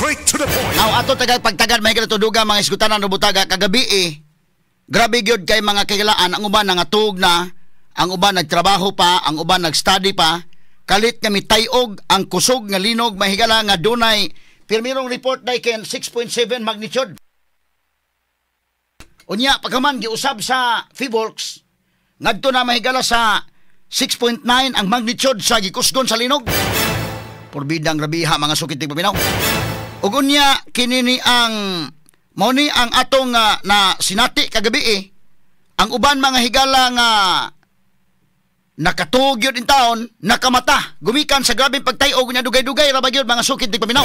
Straight to the point. Now ato tagay pagtagad mahigala tuduga mga isgutanan robutaga kagabi eh. Grabe gyud kay mga kagilaan ang uban nangatug na, ang uban nagtrabaho pa, ang uban nagstudy pa, kalit nga mitayog ang kusog nga linog mahigala nga dunay pirmirong report day ken 6.7 magnitude. Unya pagkaman giusab sa Phivolcs ngadto na mahigala sa 6.9 ang magnitude sa gikusgon sa linog. Porbidang grabiha mga sukit tig paminaw. Ug unya kini ni ang mao ni ang atong na sinati kagabi eh. Ang uban mga higala nga nakatuog yun in taon, nakamata, gumikan sa grabeng pagtayog nya dugay-dugay ra ba gyud mga sukit tig paminaw.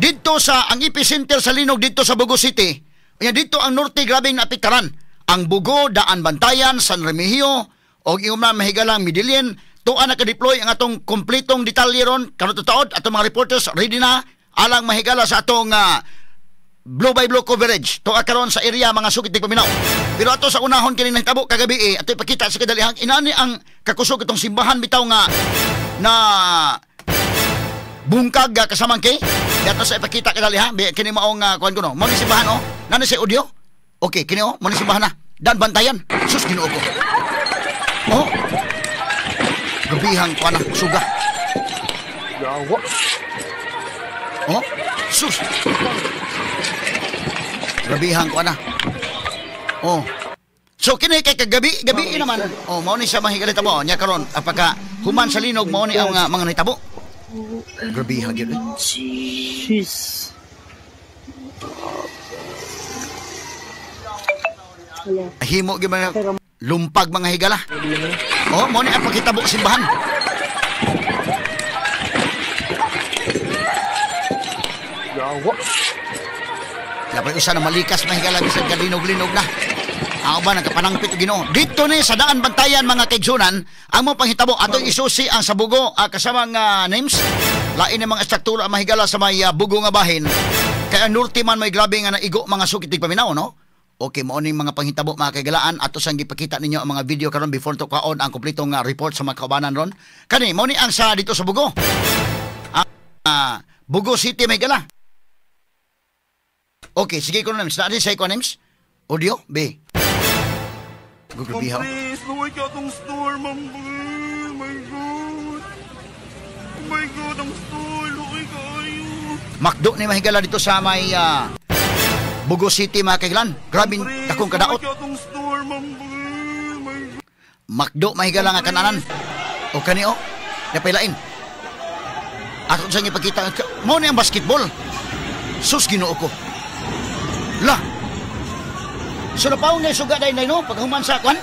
Didto sa ang epicenter sa linog didto sa Bogo City. Unya didto ang norte grabeng naapektaran. Ang Bogo, Daan Bantayan, San Remigio og ingon man mahigalang Medellin. Tuan naka-deploy ang atong kompletong detalye ron karon taod atong mga reporters ready na alang mahigala sa atong blow by blow coverage tuwa karon sa area mga sukit tig paminaw. Pero ato sa unahon kini nahitabo kagabi eh, ato ipakita sa kadalihang inani ang kakusog itong simbahan bitaw nga na bungkag kasamang kay ato sa ipakita kadaliha kini maong kuan kuno mo ni simbahan oh nani sa audio. Okay kini oh mo ni simbahan na Dan Bantayan. Sus Ginoo ko. Oh. Gabihang kuan suga. Yawa. Oh, sus. Gabihang kuan na. Oh. So kini kay kagabi, gabi naman. Oh, mao ni siya mahigalit mo nya karon apaka human sa linog mao ni ang mga nitabo. Grabiha gyud. Jeez. Himo gyud mga lumpag mga higala. Oh, mao ni ang pagkitabo simbahan. Yawa. Lapay usa na malikas mahigala bisan kalinog-linog na. Ang uban nagkapanangpit og Ginoo. Dito ni sa Daan Bantayan mga kaigsunan, ang mo panghitabo atong isusi ang sabugo kasamang names. Lain ni mga struktura mahigala sa may Bugo nga bahin. Kay ang norte man may grabe nga naigo mga sukit tig paminaw, no? Okay, mao ning mga panghitabo mga kaigalaan ato sang gipakita ninyo ang mga video karon before to kaon ang kompletong report sa mga kaubanan ron. Kani mao ni ang sa dito sa Bugo. Bugo City may gala. Okay, sige ko names. Naadi sa ko names. Audio B. Gugrabiha. Please, luway ka itong store, ma'am. Oh my God. Oh my God, ang store. Luway kayo. Makdo ni mahigala dito sa may Bugo City mga kaiglan. Grabe dakong kadaot. Makdo mahigala nga kananan. O kani o. Napailain. Ato sa inyo pagkita. Mao ni ang basketball. Sus Ginoo ko. La. So napaong na suga dahil na no paghuman sa kwan.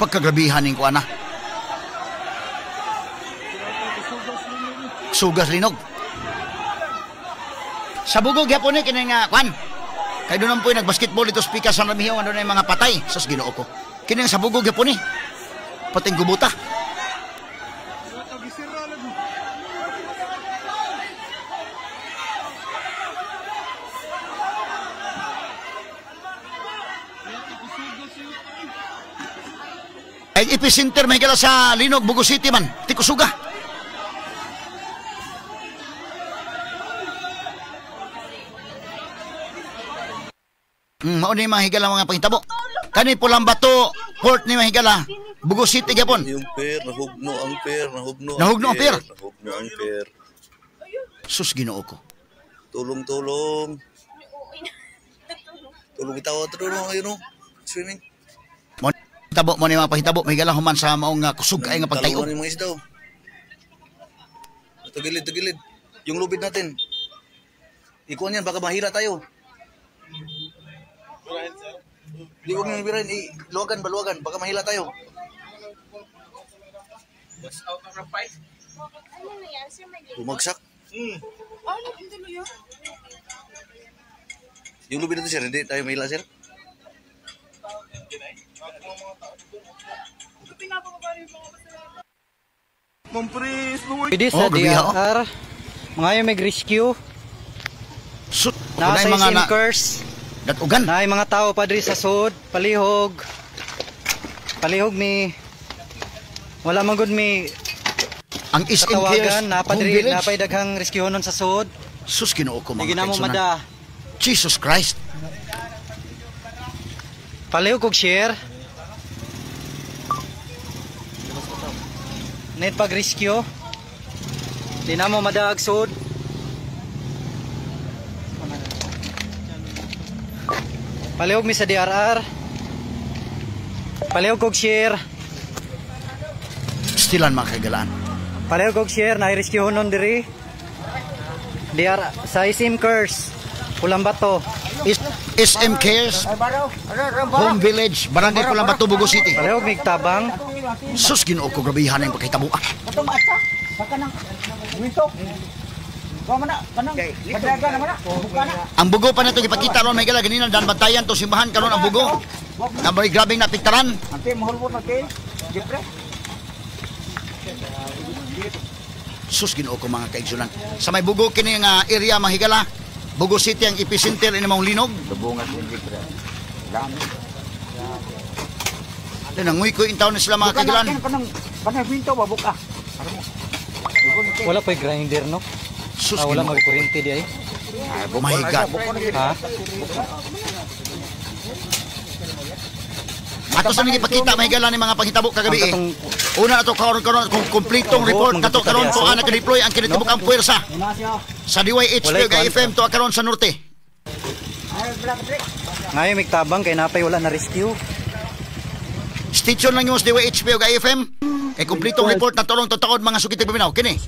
Pagkagrabihan ning kuan na. Sugas linog. Sa Bugo gyapon ni kini nga kwan. Kay doon po nagbasketball dito sa Pika San Remigio nga dunay mga patay. Sus Ginoo ko. Kini sa Bugo gyapon ni. Pating gubuta. Ay epicenter may gala sa Linog, Bugo City man. Tikusuga. Mao ni mga higala mga pangitabo. Kani Pulang Bato Port ni mga higala. Bugo City gyapon. Yung pier, nahugno ang pier, nahugno. Nahugno ang pier. Nahugno ang pier. Sus Ginoo ko. Tulong, tulong. Tulong itaw, tulong ayun oh. Swimming. Tabo mo ni mga pahitabo, may galang human sa maong kusog ay nga pagtayo. Talungan yung mga isda. Tagilid, tagilid. Yung lubid natin. Ikuan yan, baka mahila tayo. Di, huwag nyo birahin. Luwagan, baluwagan. Baka mahila tayo. Bumagsak. Yung lubid natin, sir. Hindi tayo mahila, sir. Pwede sa Oh, gabi, oh. DRR. Mga yung may rescue. Sut, Nasa mga na, anchors. datugan. Naay mga tao pa diri sa sud, palihog. Palihog mi. Wala man gud mi Ang SM Cares Katawagan, Home Village. Napay daghang rescue nun sa sud. Sus, Ginoo ko, Hindi mga na mo kaigsunan. mada. Jesus Christ. Palihog kog share. Net pag rescue. Di na mo madaag sud. Palihog mi sa DRR. Palihog kog share. Stilan, mga kagalaan. Palihog kog share na rescue nun diri. DR sa SM Curse. Ulambato. SM Cares Home Village, Barangay Pulambato, Bugo City. Palihog mig tabang. Sus, Ginoo ko, grabihan ang pagkahitabuan. Ang bugo pa na ito ipakita ron, may gala, ganina, dan bantayan to simbahan karon ang bugo. Na may grabing napiktaran. Sus, Ginoo ko, mga kaigsunan. Sa may bugo kini nga area mahigala, Bugo City ang epicenter ini maong linog. Nanguy ko in town na sila, mga kaigilan. Wala pa grinder, no? Sus, Ah, wala Ginoo. magkuryente di ay. My God. Ha? Ato sa nang ipakita mahigala ni mga panghitabo kagabi Ang eh. katong Una na to karon karon kung kumpletong report Manggugita kato karon diya, to so? naka-deploy ang kinitibok ang puwersa sa DYHP Walay ug kuwan. AFM to karon sa norte. Ngayon migtabang kay napay wala na rescue. Station lang yung sa DYHP ug AFM. Kay kumpletong report na tulong tataod mga sukit paminaw kini.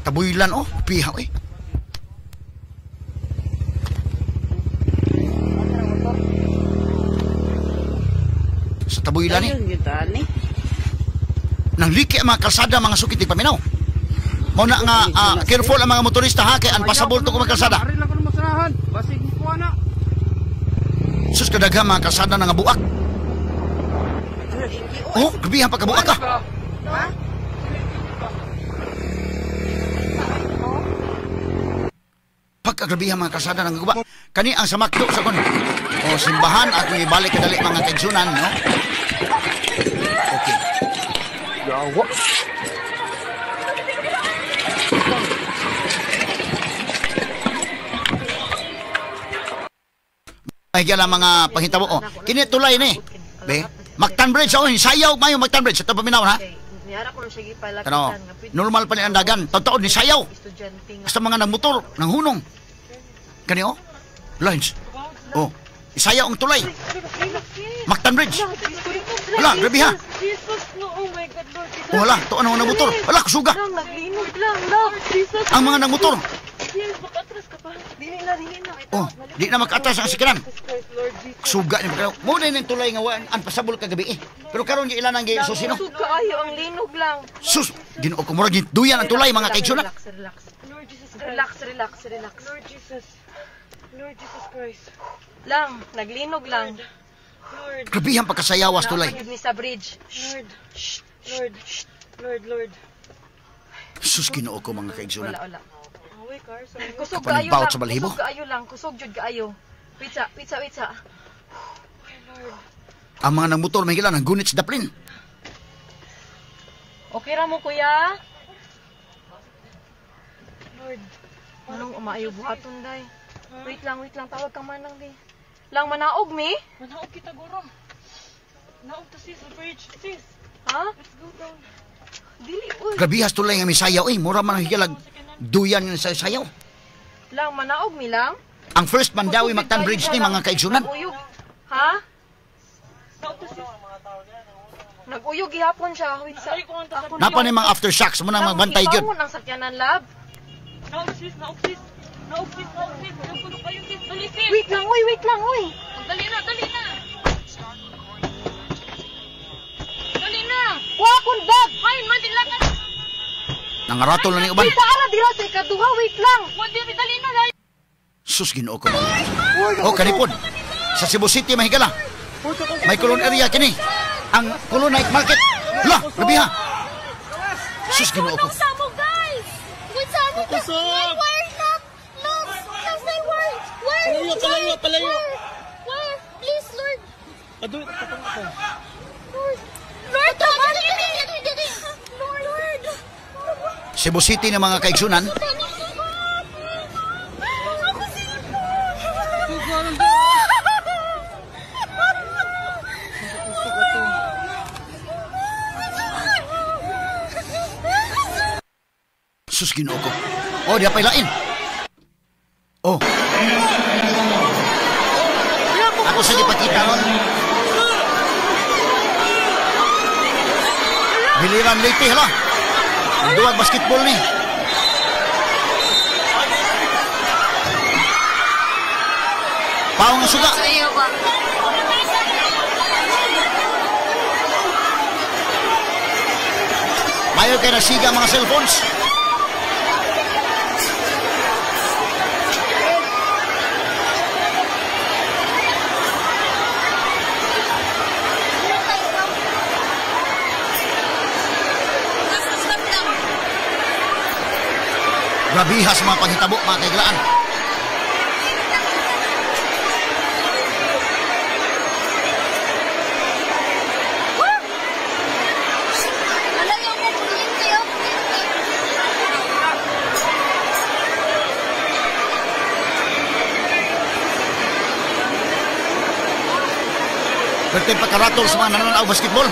Tabuylan oh, piha eh. Sa Tabuylan eh. Nang liki ang mga kalsada mga sukit paminaw. Mao na nga careful ang mga motorista ha kay unpassable to mga kalsada. Sus, kadaghan mga kalsada na nga buak. Oh, grabihan pagkabuak ka. Pagkagrabihan mga kalsada ng guba. Kani ang samakto sa kon. O simbahan akong ibalik kadali mga kaigsunan, no? Okay. Yawa. Ay gyala mga panghitabo oh. Kini tulay ni. Be, Mactan Bridge oh, sayaw mayo Mactan Bridge. Ito paminaw ha. Tanaw, normal pa ni ang dagan. Totoo ni sayaw. Basta mga nagmotor, nanghunong. Kani oh. Lines. Oh, isayaw ang tulay. Mactan Bridge. Wala, grabe ha. Oh, wala, to ano ang motor. Wala, kusuga. Ang mga nagmotor. Oh, di na makaatras ang sikaran. Suga ni pagkalaw. Mo na yung tulay nga wa unpassable kagabi eh. Pero karon gi ilan ang gi susi no. Kusog kaayo ang linog lang. Sus, Ginoo ko murag duyan ang tulay mga kaigsoon. Relax, relax. Lord Jesus Christ. Relax, relax, relax. Lord Jesus. Lord Jesus Christ. Lang, naglinog lang. Lord. Grabe ang pagkasayawas tulay. Naapagid ni sa bridge. Lord. Lord. Lord, Lord. Sus, Ginoo ko mga kaigsoon. Wala, wala. Kusog kaayo Kapanigbaot lang. sa balhibo. Kusog kaayo lang. Kusog jud kaayo. Wait sa, wait sa, wait sa. Ang mga nagmotor may gilan ang gunit sa daplin. Okay ra mo, kuya? Lord, anong umaayo buhaton, day? Wait lang, tawag kang manang, day. Lang, manaog, mi? Manaog kita, Goro. Naog to sis, bridge, sis. Ha? Let's go down. Dili, uy. Grabihas tulay nga misayaw eh. Mura man ang higalag duyan nga sa sayaw. Lang, manaog, mi lang? Ang first Mandawi Kusog Mactan jud Bridge kaayo ni lang. mga kaigsunan. Nag-uyog. Ha? Naog to sis. Nag-uyog gihapon siya. Wait sa. Ako Napa ni mga aftershocks mo nang Lang, magbantay gyud. ibangon ang sakyanan, love. Naog sis, naog sis. Naog sis, naog sis. Nagpuno kayo sis. Dali sis. Wait lang, uy, wait lang, uy. Dali na, dali na. Dali na. Wa akong bag. Ay, man, dila ka. Nangaratol na ni uban. Wait, saan dira sa ikaduha? Wait lang. Wa, dili, dali na. Dali. Sus, Ginoo ko. Oh, kanipod. Sa Cebu City mahigala. May Colon area kini. Ang Colon Night Market. Hala, grabe ha. Sus, Ginoo ko. Samo, guys! Wait, samo ka! May wire na! Lost! Lost my wire! Wire! Palayo, palayo, palayo! Wire! Please, Lord! Lord! Lord, tama! Lord! Lord! Cebu City ng mga kaigsunan. Sus, Ginoo ko. Oh, diya pa'y lain. Oh. Ako sa gipakita ron. Biliran Leyte, hala. Ang duwag basketball ni. Paong ang suga. Mayo kay nasiga mga cellphones. Grabiha sa mga panghitabo, mga kaiglaan. Perteng pagkaratol sa mga nananaw basketball.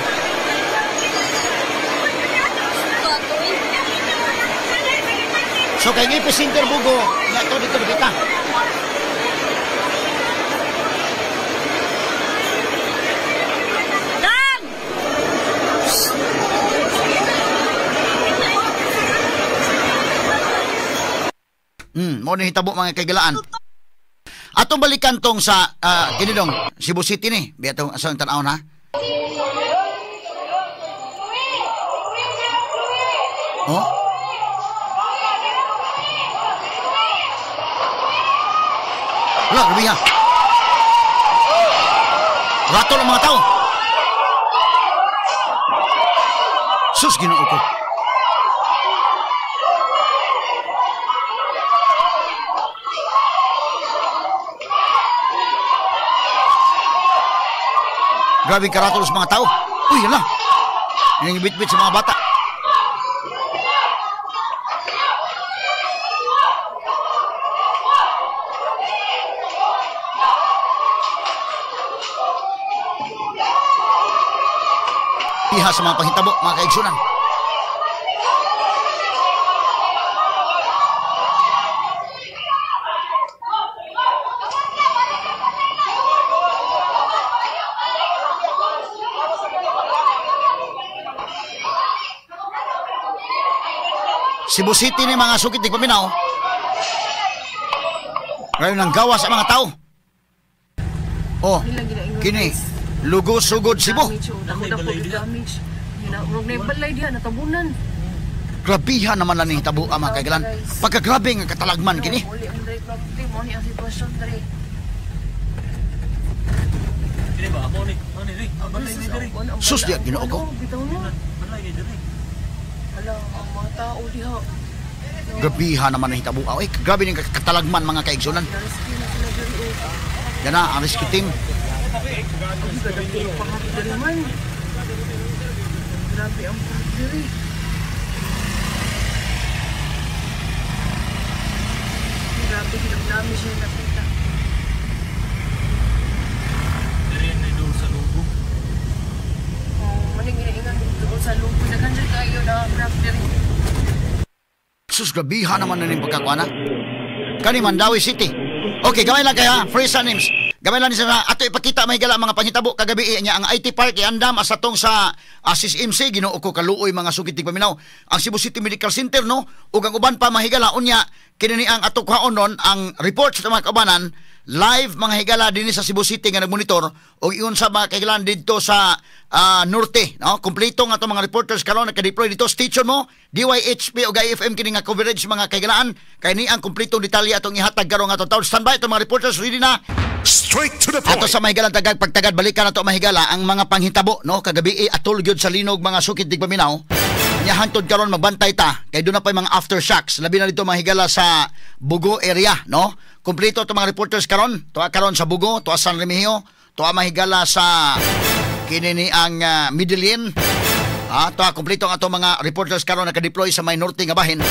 So kay epicenter Bugo, nga to dito kita. Dan! Mo ni hitabo mga kaigalaan. Atong balikan tong sa kini dong Cebu City ni. Biya tong asang tan-awon ha. Oh? Wala, grabe ha. Ratol ang mga tao. Sus, Ginoo ko. Grabe karatol sa mga tao. Uy, hala. Nangibit-bit sa mga bata. Iha sa mga panghitabo, mga kaigsunan. Cebu City ni mga sukit di paminaw. Ngayon ang gawa sa mga tao. Oh, kini Lugo Sugod Cebu. Grabihan naman lang ni hitabo ang mga kaigalan. Pagkagrabe nga katalagman kini. Sus diya Ginoo ko. Grabihan naman ang hitabo. Ay, grabe ning katalagman mga kaigsunan. Yan na ang rescue team. Grabe ang diri. Grabe dami siya nakita. Diri na doon sa Lugo. Oh, maning inaingan doon sa Lugo. Daghan jud kayo na grabe diri. Sus, grabihan naman na ning pagkakuana. Kani Mandaue City. Okay, gamay lang kaya, free sa names. Gamay lang sa ato ipakita may gala mga panghitabo kagabi niya ang IT Park iandam asa tong sa Asis MC. Ginoo ko kaluoy mga sugit tig paminaw. Ang Cebu City Medical Center no ug ang uban pa mahigala unya kini ni ang ato kuhaon nun ang report sa mga kaubanan live mga higala dinhi sa Cebu City nga nagmonitor og ingon sa mga kahigalan didto sa norte no. Kompleto nga ato mga reporters karon naka-deploy dito. Station mo DYHP og IFM kini nga coverage mga kahigalaan kay ni ang kompletong detalye atong ihatag karon nga atong taon. Standby atong mga reporters ready na. Straight to the point. Ato sa mahigalang tagag pagtagad balikan ato mahigala ang mga panghitabo no kagabi atol gyud sa linog mga sukit dig paminaw. Nya hantod karon magbantay ta kay doon na pa mga aftershocks labi na dito mahigala sa Bugo area no. Kompleto ato mga reporters karon, tuwa karon sa Bugo, tuwa San Remigio, tuwa mahigala sa kini ni ang Medellin. Ato kompleto ang ato mga reporters karon naka-deploy sa may norte nga bahin.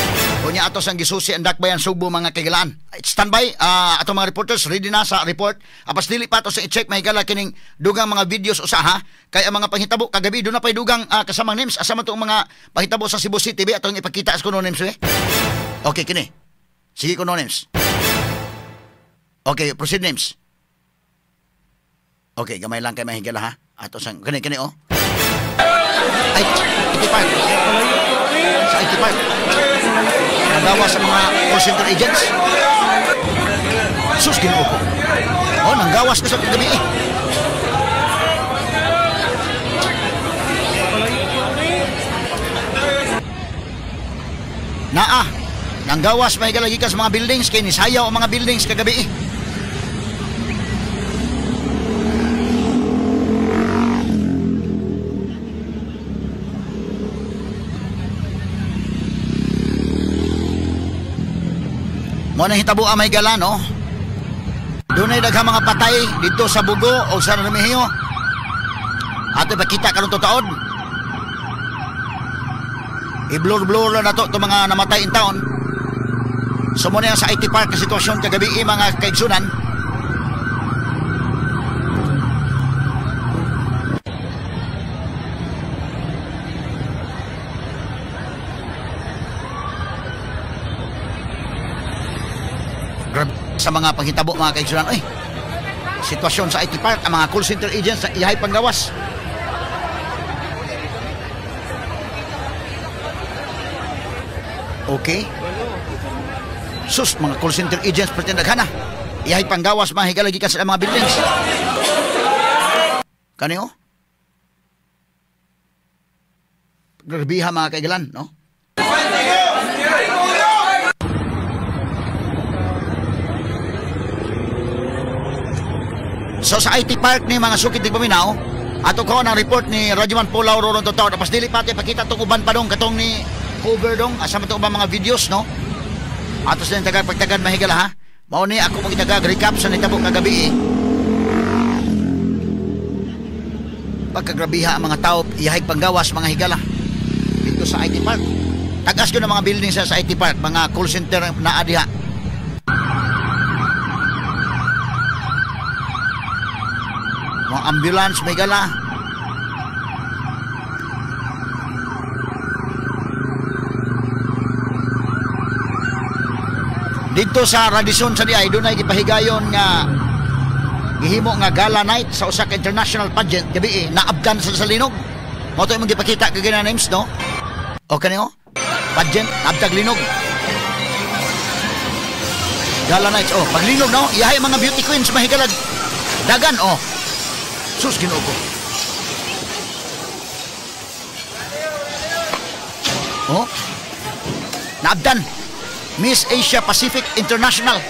Unya ato sang gisusi ang Dakbayan Sugbo mga kaigalaan. Standby ato mga reporters ready na sa report. Apas dili pa ato sa i-check mahigala kining dugang mga videos usa ha. Kay ang mga panghitabo kagabi do na pay dugang kasamang names asa man tong mga panghitabo sa Cebu City be atong ipakita sa kuno names eh. Okay kini. Sige kuno names. Okay, proceed names. Okay, gamay lang kay mahigala ha. Ato sang kini kini oh. Ay, IT Park. Sa IT Park. Nagawa sa mga call center agents. Sus, Ginoo ko. Oh, nanggawas ko sa kagabi eh. Naa, nanggawas may galagi ka sa mga buildings kay nisayaw ang mga buildings kagabi eh. Mo nang hitabo ang may gala, no? Dunay daghang mga patay dito sa Bugo o sa Remigio. Ato ipakita karon taon. I-blur-blur na nato itong mga namatay in town. So mo na sa IT Park na sitwasyon kagabi mga kaigsunan. Sa mga panghitabo mga kaigsunan, ay sitwasyon sa IT Park, ang mga call center agents sa ihay panggawas. Okay. Sus, mga call center agents pretend daghana. Ihay panggawas mga higalagi ka sa mga buildings. Kani oh? Grabiha mga kaigalan, no? So sa IT Park ni mga sukit di paminaw, ato ko ang report ni Radyoman Paul Lauro ron totoo. Tapos dili pati pakita tong uban pa dong katong ni cover dong asa man tong uban mga videos no. Ato sa tagag pagtagad mahigala ha. Mao ni ako magitagag recap sa nitabo kagabi eh. Pagkagrabiha ang mga tao iyahig panggawas mga higala dito sa IT Park. Tagas ko ng mga building sa IT Park, mga call center na adiha. Mga ambulance may gala. Dito sa Radisson sa diay dunay gipahigayon nga gihimo nga gala night sa usa ka international pageant gabi eh, naabdan sa linog. Mao to imong gipakita kay names no. Okay niyo? Pageant abtag linog. Gala nights oh, paglinog no, iyahay mga beauty queens mahigalag dagan oh. Sus, Ginoo ko. Oh? Naabdan. Miss Asia Pacific International.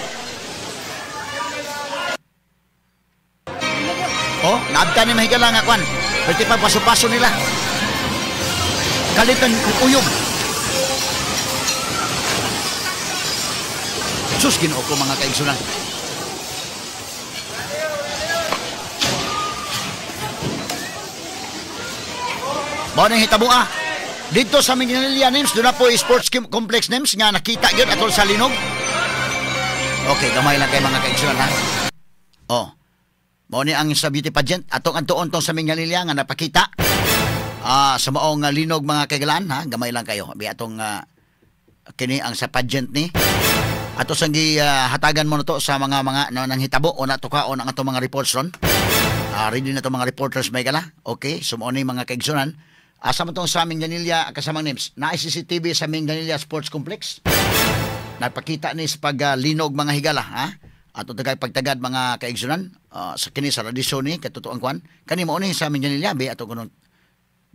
Oh, naabdan ni mahigala nga kwan. Pwede pa paso-paso nila. Kalitan uyog. Sus, Ginoo ko mga kaigsunan. Mao nang hitabo ah. Dito sa Minglanilla names, doon na po sports complex names nga nakita gyud atol sa linog. Okay, gamay lang kay mga kaigsunan ha. Oh. Mao ni ang sa beauty pageant atong antuon tong sa Minglanilla nga napakita. Sa maong linog mga kaigalaan ha, gamay lang kayo. Abi atong kini ang sa pageant ni. Ato sang gihatagan mo na to sa mga no, nang hitabo o na tukaon ang atong mga reports ron. Ready na to mga reporters may gala. Okay, so mao ni mga kaigsunan. Asa man tong sa Minglanilla kasamang names. Na CCTV sa Minglanilla Sports Complex. Napakita ni sa paglinog mga higala ha. Ato tagay pagtagad mga kaigsunan sa kini sa Radisson ni katotoang kwan. Kani mao ni sa Minglanilla be ato kuno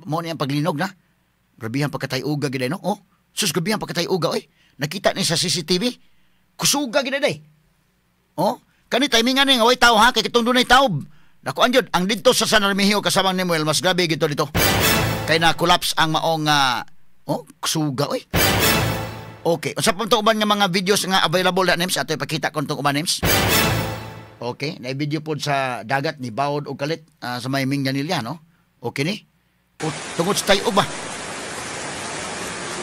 mao ni ang paglinog na. Grabihan pagkatay-uga gid no. Oh, sus grabihan pagkatay-uga oy. Nakita ni sa CCTV. Kusuga gid day. Oh, kani timingan ni nga way tao ha kay kitong dunay taob. Nakuan jud ang didto sa San Remigio kasamang Nemuel mas grabe gito dito. Kay na collapse ang maong oh kusuga oy. Okay, unsa pa to uban nga mga videos nga available na names ato ipakita kon tong uban names. Okay, na video pod sa dagat ni Bawod og Kalit sa may Minglanilla no. Okay ni. O, tungod sa tayo ba?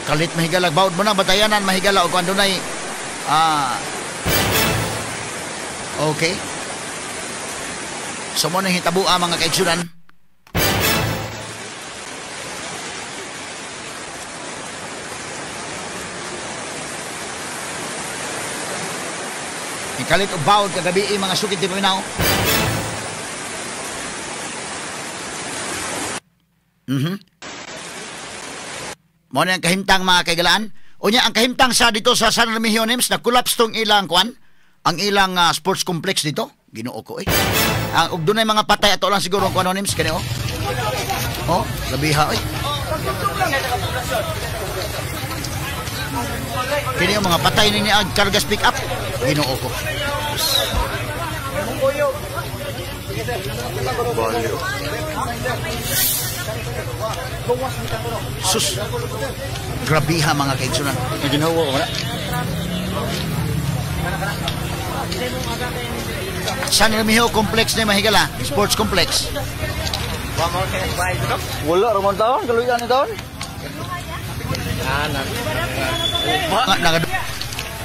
Kalit mahigala, baod mo na, batayanan mahigala o kung dunay okay. So mo nang hitabua mga kaigsunan. Ikalit og baod kagabi mga sukit di paminaw. Mo na ang kahimtang mga kaigalaan. Unya ang kahimtang sa dito sa San Remigio Nims na collapse tong ilang kuan, ang ilang sports complex dito. Ginoo ko eh. Ang og dunay mga patay ato lang siguro ang kuan Nims kani oh. Oh, labiha oy. Kini ang mga patay nini ang kargas pick up. Ginoo ko. Sus. Grabiha mga kaigsunan. Ginawa ko na. San Remigio Complex ni mahigala, sports complex. Wala ramon taon, kaluyan ni taon.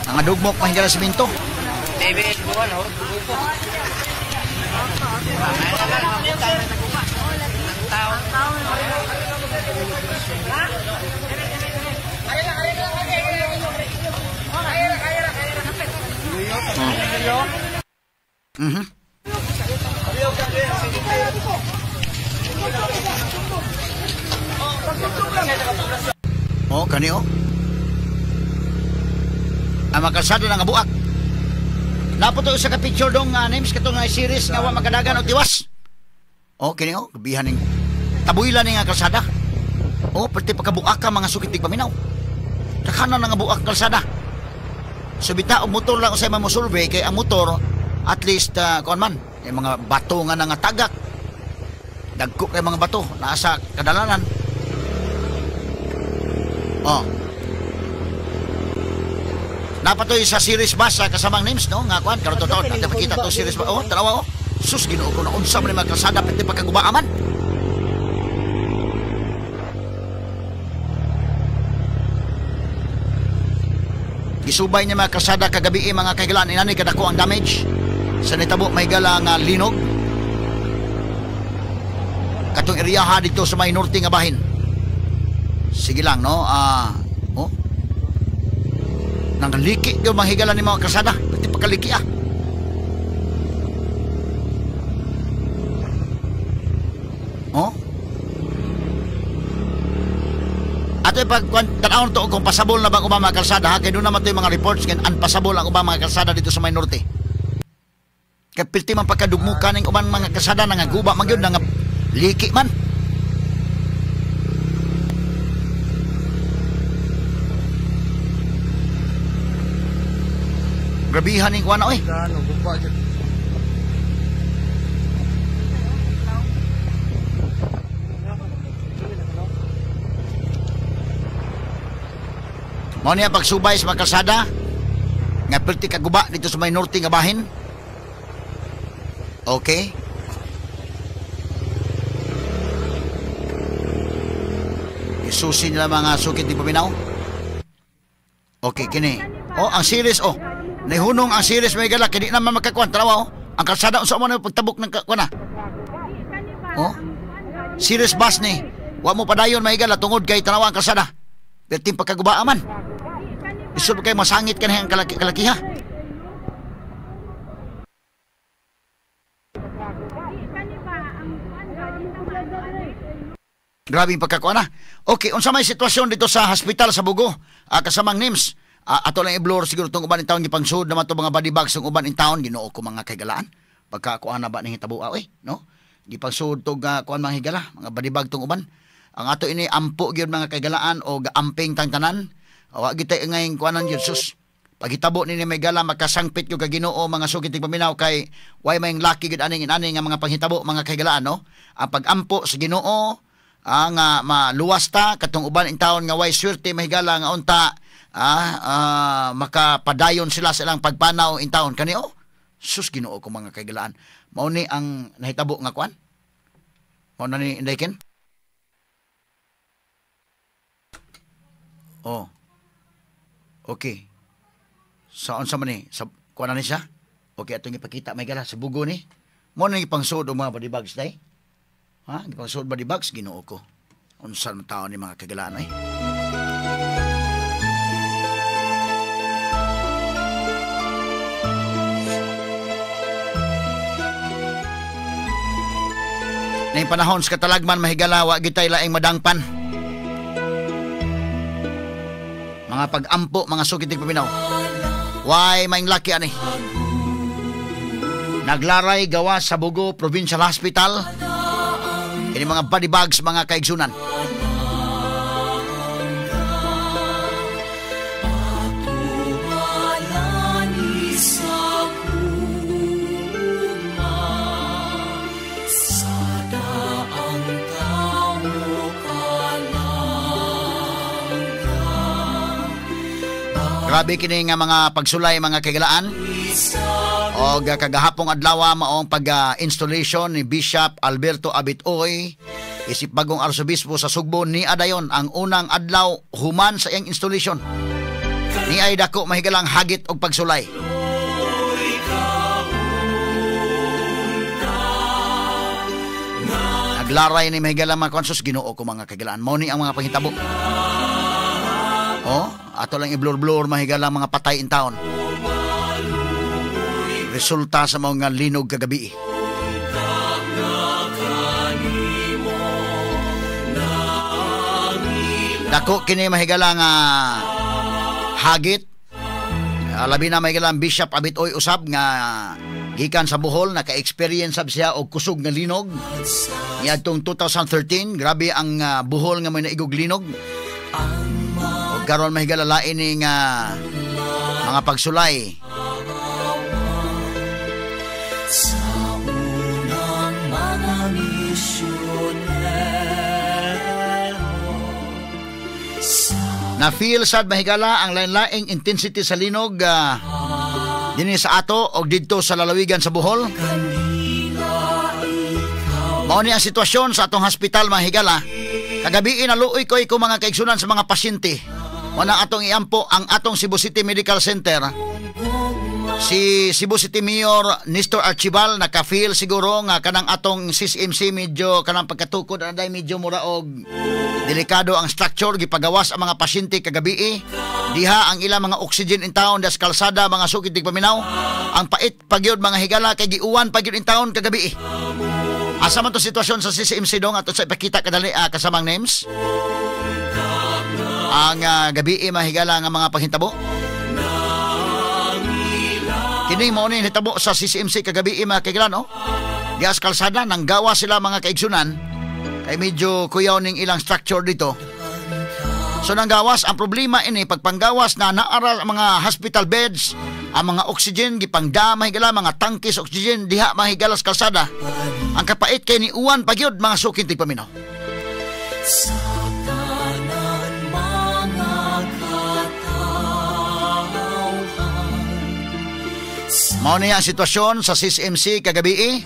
Nangadugmok mahigala simento. Oh, kani oh. Ang makalsada nga buak. Naputo sa ka picture dong names katong series nga wa makadagan og tiwas. Oh, kini oh, gabihan ning tabuylan ning kalsada. Oh, perti pagkabuak ka mga sukit dig paminaw. Daghanan nga buak kalsada. So bita og motor lang usay mamosurvey kay ang motor at least kuan man, yung mga bato nga nangatagak. Dagko kay mga bato naa sa kadalanan. Oh. Napatoy sa series bus sa kasamang names no nga kuan karon totoo natin makita to series bus. Oh, tanawa oh. Sus Ginoo ko na unsa man ni mga kalsada pwede pagkagubaa man. Gisubay niya mga kalsada kagabi mga kaigalaan inani kadako ang damage sa nitabo may gala nga linog. Katong eriyaha dito sa may norte nga bahin. Sige lang no. Oh. Nangaliki yung mga higala ni mga kalsada. Pati pagkaliki ah. Oh. Ato pag tanawon to kung pasabol na bang ubang mga kalsada ha, kay doon naman to yung mga reports kay unpassable ang ubang mga kalsada dito sa may norte. Kay pilti man pagkadugmukan ning ubang mga kalsada nangaguba man gyud, nangaliki man. Grabihan ning kuan oy. Mao niya pagsubay sa mga kalsada nga perti kaguba dito sa may norte nga bahin. Okay. Isusi nila mga sukit di paminaw. Okay kini. Oh, ang series oh. Nihunong ang series may gala kay di naman makakuan tanawa oh. Ang kalsada unsa mo na pagtabok ng kuan na. Oh. Series bus ni. Wa mo padayon may gala tungod kay tanawa ang kalsada. Perting pagkagubaa man. Isod kay masangit kanhi ang kalakiha. Grabe yung pagkakuan na. Okay, unsa may sitwasyon dito sa hospital sa Bugo? Kasamang NIMS. Ato lang i-blur siguro itong uban in town gipangsud naman itong mga body bags ng uban in town. Ginoo ko mga kaigalaan. Pagkakuan na ba ning hitabo oy, no? Gipangsud tog kuan mga higala, mga body bag tong uban. Ang ato ini ampo gyud mga kaigalaan o gaamping tang tanan. Wa gitay ngayong kuanan gyud sus. Paghitabo nini may gala makasangpit gyud ka Ginoo mga sukit paminaw kay way may lucky gyud aning inani nga mga panghitabo mga kaigalaan no. Ang pagampo sa Ginoo ang maluwas ta katong uban in taon nga way swerte mahigala nga unta makapadayon sila sa ilang pagpanaw in taon kani oh. Sus Ginoo ko mga kaigalaan. Mao ni ang nahitabo nga kuan. Mao na ni Indayken. Oh. Okay. Sa unsa man ni? Sa kuan na ni siya? Okay, atong ipakita may gala sa Bugo ni. Mo nang ipangsuod og mga body bags day. Ha? Ipangsuod body bags, Ginoo ko. Unsa man taon ni mga kagalaan ay. Ning panahon sa katalagman mahigala wa gitay laing madangpan. Mga pag-ampo, mga sukit paminaw. Why maing laki ani? Naglaray gawa sa Bugo Provincial Hospital. Kini mga body bags, mga kaigsunan. Grabe kini nga mga pagsulay mga kaigalaan. Og kagahapong adlaw maong pag-installation ni Bishop Alberto Abitoy isip bagong arsobispo sa Sugbo ni adayon ang unang adlaw human sa iyang installation. Ni ay dako mahigalang hagit og pagsulay. Naglaray ni mahigalang mga konsos, Ginoo ko mga kaigalaan. Mao ni ang mga panghitabo. Oh, ato lang i-blur-blur mahigala mga patay in town. Resulta sa mga linog kagabi. Dako kini mahigala nga hagit. Labi na mahigala ang Bishop Abitoy usab nga gikan sa Bohol, naka-experience sab siya og kusog nga linog. Niadtong 2013, grabe ang Bohol nga may naigog linog. Karon mahigala lain ning mga pagsulay. Sa unang mga misyonero, na feel sad mahigala ang lain-laing intensity sa linog dinhi sa ato og didto sa lalawigan sa Bohol. Mao ni ang sitwasyon sa atong hospital mahigala. Kagabi naluoy ko ko mga kaigsunan sa mga pasyente. Wala atong iampo ang atong Cebu City Medical Center. Si Cebu City Mayor Nestor Archibal naka-feel siguro nga kanang atong CCMC medyo kanang pagkatukod anday medyo mura og delikado ang structure, gipagawas ang mga pasyente kagabi. Diha ang ilang mga oxygen in town das kalsada mga sukid tigpaminaw. Ang pait pagyud mga higala kay giuwan pagyud in town kagabi. Asa man to sitwasyon sa CCMC dong ato sa ipakita kadali kasamang names. Ang gabi mahigala nga mga panghitabo. Kini mao ni hitabo sa CCMC kagabi mga kaiglan, no? Dias kalsada nanggawa sila mga kaigsunan kay medyo kuyaw ning ilang structure dito. So nanggawas ang problema ini pagpanggawas na naara ang mga hospital beds, ang mga oxygen gipangda mahigala mga tangkis oxygen diha mahigala sa kalsada. Ang kapait kay ni uwan pagyud mga sukin tigpaminaw. Mao niya ang sitwasyon sa CCMC kagabi.